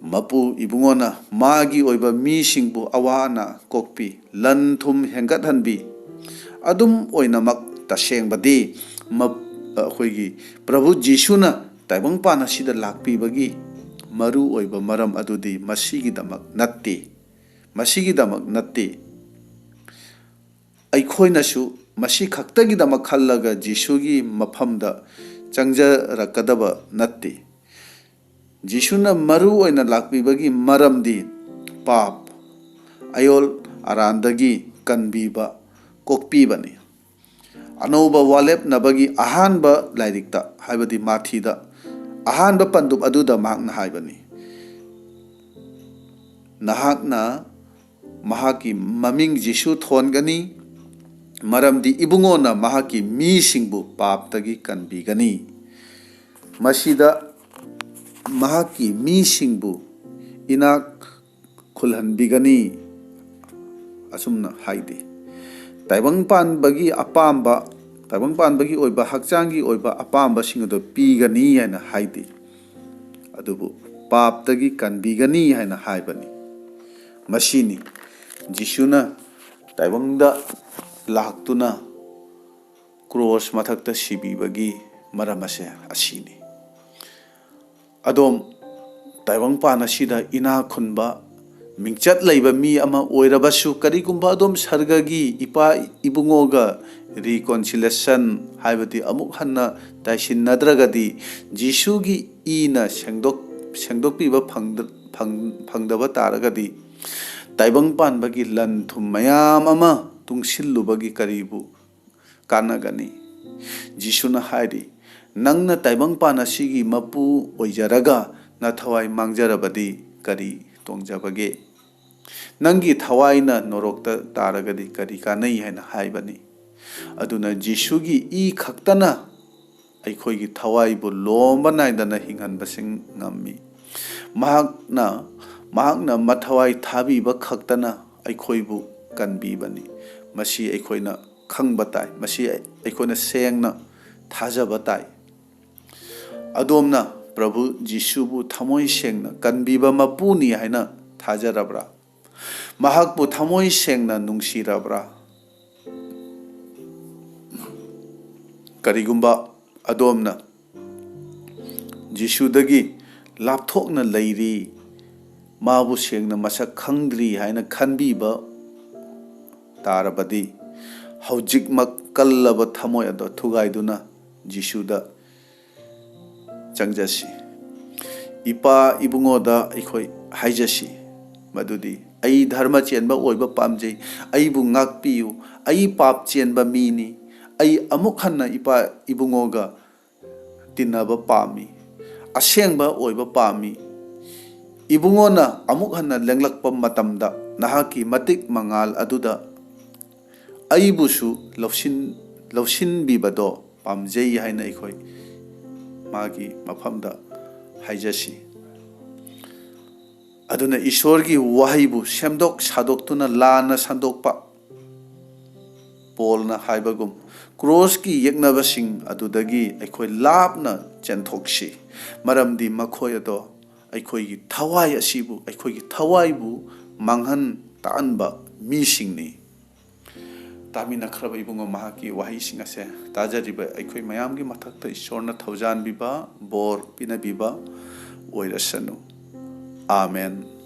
ꯃꯄꯨ ꯏꯕꯨꯡꯉꯣꯅ ꯃꯥꯒꯤ ꯑꯣꯏꯕ ꯃꯤꯁꯤꯡꯕꯨ ꯑꯋꯥ ꯑꯅꯥ ꯀꯣꯛꯄꯤ, ꯂꯟ ꯊꯨꯝ ꯍꯦꯟꯒꯠꯍꯟꯕꯤ꯫ ꯑꯗꯨꯝ ꯑꯣꯏꯅꯃꯛ, ꯇꯁꯦꯡꯕꯗꯤ ꯃ-, ꯑꯩꯈꯣꯏꯒꯤ ꯄ꯭ꯔꯚꯨ ꯖꯤꯁꯨꯅ ꯇꯥꯏꯕꯪꯄꯥꯟ ꯑꯁꯤꯗ ꯂꯥꯛꯄꯤꯕꯒꯤ ꯃꯔꯨ ꯑꯣꯏꯕ ꯃꯔꯝ ꯑꯗꯨꯗꯤ ꯃꯁꯤꯒꯤꯗꯃꯛ ꯅꯠꯇꯦ꯫ ꯃꯁꯤꯒꯤꯗꯃꯛ ꯅꯠꯇꯦ꯫ ꯑꯩꯈꯣꯏꯅꯁꯨ ꯃꯁꯤ ꯈꯛꯇꯒꯤꯗꯃꯛ ꯈꯜꯂꯒ ꯖꯤꯁꯨꯒꯤ ꯃꯐꯝꯗ ꯆꯪꯖꯔꯛꯀꯗꯕ ꯅꯠꯇꯦ꯫ ꯖꯤꯁꯨꯅ ꯃꯔꯨ ꯑꯣꯏꯅ ꯂꯥꯛꯄꯤꯕꯒꯤ ꯃꯔꯝꯗꯤ ꯄꯥꯞ, ꯑꯌꯣꯜ ꯑꯔꯥꯟꯗꯒꯤ ꯀꯟꯕꯤꯕ, ꯀꯣꯛꯄꯤꯕꯅꯤ꯫ ꯑꯅꯧꯕ ꯋꯥꯂꯦꯞꯅꯕꯒꯤ ꯑꯍꯥꯟꯕ ꯂꯥꯏꯔꯤꯛꯇ, ꯍꯥꯏꯕꯗꯤ ꯃꯥꯊꯤꯗ, ꯑꯍꯥꯟꯕ ꯄꯟꯗꯨꯞ ꯑꯗꯨꯗ ꯃꯍꯥꯛꯅ ꯍꯥꯏꯕꯅꯤ, "ꯅꯍꯥꯛꯅ ꯃꯍꯥꯛꯀꯤ ꯃꯃꯤꯡ ꯖꯤꯁꯨ ꯊꯣꯟꯒꯅꯤ, ꯃꯔꯝꯗꯤ ꯏꯕꯨꯡꯉꯣꯅ ꯃꯍꯥꯛꯀꯤ ꯃꯤꯁꯤꯡꯕꯨ ꯄꯥꯞꯇꯒꯤ ꯀꯟꯕꯤꯒꯅꯤ꯫ ꯃꯁꯤꯗ ꯃꯍꯥꯛꯀꯤ ꯃꯤꯁꯤꯡꯕꯨ ꯏꯅꯥꯛ ꯈꯨꯜꯍꯟꯕꯤꯒꯅꯤ꯫ ꯑꯁꯨꯝꯅ ꯍꯥꯏꯗꯦ꯫ ꯇꯥꯏꯕꯪ ꯄꯥꯟꯕꯒꯤ ꯑꯄꯥꯝꯕ, ꯇꯥꯏꯕꯪ ꯄꯥꯟꯕꯒꯤ ꯑꯣꯏꯕ, ꯍꯛꯆꯥꯡꯒꯤ ꯑꯣꯏꯕ ꯑꯄꯥꯝꯕꯁꯤꯡ ꯑꯗꯨ ꯄꯤꯒꯅꯤ ꯍꯥꯏꯅ ꯍꯥꯏꯗꯦ꯫ ꯑꯗꯨꯕꯨ ꯄꯥꯞꯇꯒꯤ ꯀꯟꯕꯤꯒꯅꯤ ꯍꯥꯏꯅ ꯍꯥꯏꯕꯅꯤ꯫ ꯃꯁꯤꯅꯤ ꯖꯤꯁꯨꯅ ꯇꯥꯏꯕꯪꯗ ꯂꯥꯛꯇꯨꯅ ꯀ꯭ꯔꯣꯁ ꯃꯊꯛꯇ ꯁꯤꯕꯤꯕꯒꯤ ꯃꯔꯝ ꯑꯁꯦ ꯑꯁꯤꯅꯤ꯫ ꯑꯗꯣꯝ ꯇꯥꯏꯕꯪꯄꯥꯟ ꯑꯁꯤꯗ ꯏꯅꯥꯛ ꯈꯨꯟꯕ, ꯃꯤꯡꯆꯠ ꯂꯩꯕ ꯃꯤ ꯑꯃ ꯑꯣꯏꯔꯕꯁꯨ, ꯀꯔꯤꯒꯨꯝꯕ ꯑꯗꯣꯝ ꯁꯔꯒꯒꯤ ꯏꯄꯥ ꯏꯕꯨꯡꯉꯣꯒ ꯔꯤꯀꯣꯟꯁꯤꯂꯦꯁꯟ, ꯍꯥꯏꯕꯗꯤ ꯑꯃꯨꯛ ꯍꯟꯅ ꯇꯥꯏꯁꯤꯟꯅꯗ꯭ꯔꯒꯗꯤ, ꯖꯤꯁꯨꯒꯤ ꯏꯅ ꯁꯦꯡꯗꯣꯛ-, ꯁꯦꯡꯗꯣꯛꯄꯤꯕ ꯐꯪꯗ-, ꯐꯪ-, ꯐꯪꯗꯕ ꯇꯥꯔꯒꯗꯤ, ꯇꯥꯏꯕꯪ ꯄꯥꯟꯕꯒꯤ ꯂꯟ ꯊꯨꯝ ꯃꯌꯥꯝ ꯑꯃ ꯇꯨꯡꯁꯤꯜꯂꯨꯕꯒꯤ ꯀꯔꯤꯕꯨ ꯀꯥꯟꯅꯒꯅꯤ? ꯖꯤꯁꯨꯅ ꯍꯥꯏꯔꯤ, "ꯅꯪꯅ ꯇꯥꯏꯕꯪꯄꯥꯟ ꯑꯁꯤꯒꯤ ꯃꯄꯨ ꯑꯣꯏꯖꯔꯒ ꯅꯊꯋꯥꯏ ꯃꯥꯡꯖꯔꯕꯗꯤ ꯀꯔꯤ ꯇꯣꯡꯖꯕꯒꯦ? ꯅꯪꯒꯤ ꯊꯋꯥꯏꯅ ꯅꯣꯔꯣꯛꯇ ꯇꯥꯔꯒꯗꯤ ꯀꯔꯤ ꯀꯥꯟꯅꯩ?" ꯍꯥꯏꯅ ꯍꯥꯏꯕꯅꯤ꯫ ꯑꯗꯨꯅ ꯖꯤꯁꯨꯒꯤ ꯏ ꯈꯛꯇꯅ ꯑꯩꯈꯣꯏꯒꯤ ꯊꯋꯥꯏꯕꯨ ꯂꯣꯝꯕ ꯅꯥꯏꯗꯅ ꯍꯤꯡꯍꯟꯕꯁꯤꯡ ꯉꯝꯃꯤ꯫ ꯃꯍꯥꯛꯅ, ꯃꯍꯥꯛꯅ ꯃꯊꯋꯥꯏ ꯊꯥꯕꯤꯕ ꯈꯛꯇꯅ ꯑꯩꯈꯣꯏꯕꯨ ꯀꯟꯕꯤꯕꯅꯤ꯫ ꯃꯁꯤ ꯑꯩꯈꯣꯏꯅ ꯈꯪꯕ ꯇꯥꯏ꯫ ꯃꯁꯤ ꯑꯩꯈꯣꯏꯅ ꯁꯦꯡꯅ ꯊꯥꯖꯕ ꯇꯥꯏ꯫ ꯑꯗꯣꯝꯅ ꯄ꯭ꯔꯚꯨ ꯖꯤꯁꯨꯕꯨ ꯊꯃꯣꯏ ꯁꯦꯡꯅ ꯀꯟꯕꯤꯕ ꯃꯄꯨꯅꯤ ꯍꯥꯏꯅ ꯊꯥꯖꯔꯕ꯭ꯔꯥ? ꯃꯍꯥꯛꯄꯨ ꯊꯃꯣꯏ ꯁꯦꯡꯅ ꯅꯨꯡꯁꯤꯔꯕ꯭ꯔꯥ? ꯀꯔꯤꯒꯨꯝꯕ ꯑꯗꯣꯝꯅ ꯖꯤꯁꯨꯗꯒꯤ ꯂꯥꯞꯊꯣꯛꯅ ꯂꯩꯔꯤ, ꯃꯥꯕꯨ ꯁꯦꯡꯅ ꯃꯁꯛ ꯈꯪꯗ꯭ꯔꯤ ꯍꯥꯏꯅ ꯈꯟꯕꯤꯕ ꯇꯥꯔꯕꯗꯤ, ꯍꯧꯖꯤꯛꯃꯛ ꯀꯜꯂꯕ ꯊꯃꯣꯏ ꯑꯗꯨ ꯊꯨꯒꯥꯏꯗꯨꯅ ꯖꯤꯁꯨꯗ ꯆꯪꯖꯁꯤ꯫ ꯏꯄꯥ ꯏꯕꯨꯡꯉꯣꯗ ꯑꯩꯈꯣꯏ ꯍꯥꯏꯖꯁꯤ ꯃꯗꯨꯗꯤ, "ꯑꯩ ꯙꯔꯃ ꯆꯦꯟꯕ ꯑꯣꯏꯕ ꯄꯥꯝꯖꯩ, ꯑꯩꯕꯨ ꯉꯥꯛꯄꯤꯌꯨ, ꯑꯩ ꯄꯥꯞ ꯆꯦꯟꯕ ꯃꯤꯅꯤ, ꯑꯩ ꯑꯃꯨꯛ ꯍꯟꯅ ꯏꯄꯥ ꯏꯕꯨꯡꯉꯣꯒ ꯇꯤꯟꯅꯕ ꯄꯥꯝꯃꯤ, ꯑꯁꯦꯡꯕ ꯑꯣꯏꯕ ꯄꯥꯝꯃꯤ꯫ ꯏꯕꯨꯡꯉꯣꯅ ꯑꯃꯨꯛ ꯍꯟꯅ ꯂꯦꯡꯂꯛꯄ ꯃꯇꯝꯗ ꯅꯍꯥꯛꯀꯤ ꯃꯇꯤꯛ ꯃꯉꯥꯜ ꯑꯗꯨꯗ ꯑꯩꯕꯨꯁꯨ ꯂꯧꯁꯤꯟ ꯂꯧꯁꯤꯟꯕꯤꯕꯗꯣ ꯄꯥꯝꯖꯩ ꯍꯥꯏꯅ ꯑꯩꯈꯣꯏ ꯃꯥꯒꯤ ꯃꯐꯝꯗ ꯍꯥꯏꯖꯁꯤ꯫ ꯑꯗꯨꯅ ꯏꯁꯣꯔꯒꯤ ꯋꯥꯍꯩꯕꯨ ꯁꯦꯝꯗꯣꯛ ꯁꯥꯗꯣꯛꯇꯨꯅ ꯂꯥꯟꯅ ꯁꯟꯗꯣꯛꯄ, ꯄꯣꯜꯅ ꯍꯥꯏꯕꯒꯨꯝ, ꯀ꯭ꯔꯣꯁꯀꯤ ꯌꯦꯛꯅꯕꯁꯤꯡ ꯑꯗꯨꯗꯒꯤ ꯑꯩꯈꯣꯏ ꯂꯥꯞꯅ ꯆꯦꯟꯊꯣꯛꯁꯤ, ꯃꯔꯝꯗꯤ ꯃꯈꯣꯏ ꯑꯗꯣ ꯑꯩꯈꯣꯏꯒꯤ ꯊꯋꯥꯏ ꯑꯁꯤꯕꯨ, ꯑꯩꯈꯣꯏꯒꯤ ꯊꯋꯥꯏꯕꯨ ꯃꯥꯡꯍꯟ ꯇꯥꯛꯍꯟꯕ ꯃꯤꯁꯤꯡꯅꯤ꯫ ꯇꯥꯃꯤꯟꯅꯈ꯭ꯔꯕ ꯏꯕꯨꯡꯉꯣ, ꯃꯍꯥꯛꯀꯤ ꯋꯥꯍꯩꯁꯤꯡ ꯑꯁꯦ ꯇꯥꯖꯔꯤꯕ ꯑꯩꯈꯣꯏ ꯃꯌꯥꯝꯒꯤ ꯃꯊꯛꯇ ꯏꯁꯣꯔꯅ ꯊꯧꯖꯥꯟꯕꯤꯕ, ꯕꯣꯔ ꯄꯤꯅꯕꯤꯕ ꯑꯣꯏꯔꯁꯅꯨ꯫ ꯑꯥꯃꯦꯟ꯫